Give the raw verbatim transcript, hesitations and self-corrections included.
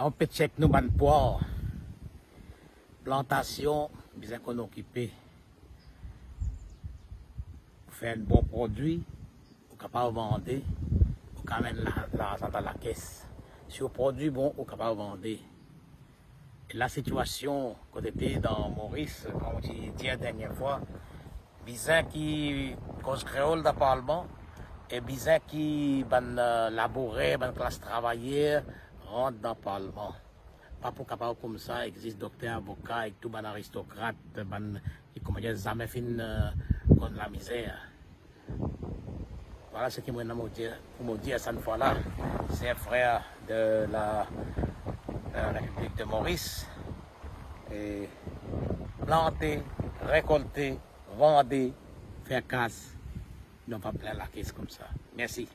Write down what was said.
Anou pe chek nou bann pwar. Plantasion bizin konn okipe. Fer enn bon prodwi, ou kapav vande, ou kapav amenn la-, larzan dan lakes. Si ou prodwi bon, ou kapav vande. E lasitiasion kot ete dan Moris, kouma ti dir dernie fwa, bizin ki koz kreol dan parlman, e bizin ki bann, eh, labourer, bann klas travayer rant dan parlman. Pa pou kapav koumsa, exis dokter, avoka, ek tou bann aristokrat, bann ki, kouma dir, zame finn, eh, konn lamizer. Vwala seki mo ena mo dir, pou mo dir sa fwa la, ser frer de la, eh, Repiblik de Moris. E plante, rekolte, vande, fer kas, non pa plin lakes koumsa. Mersi.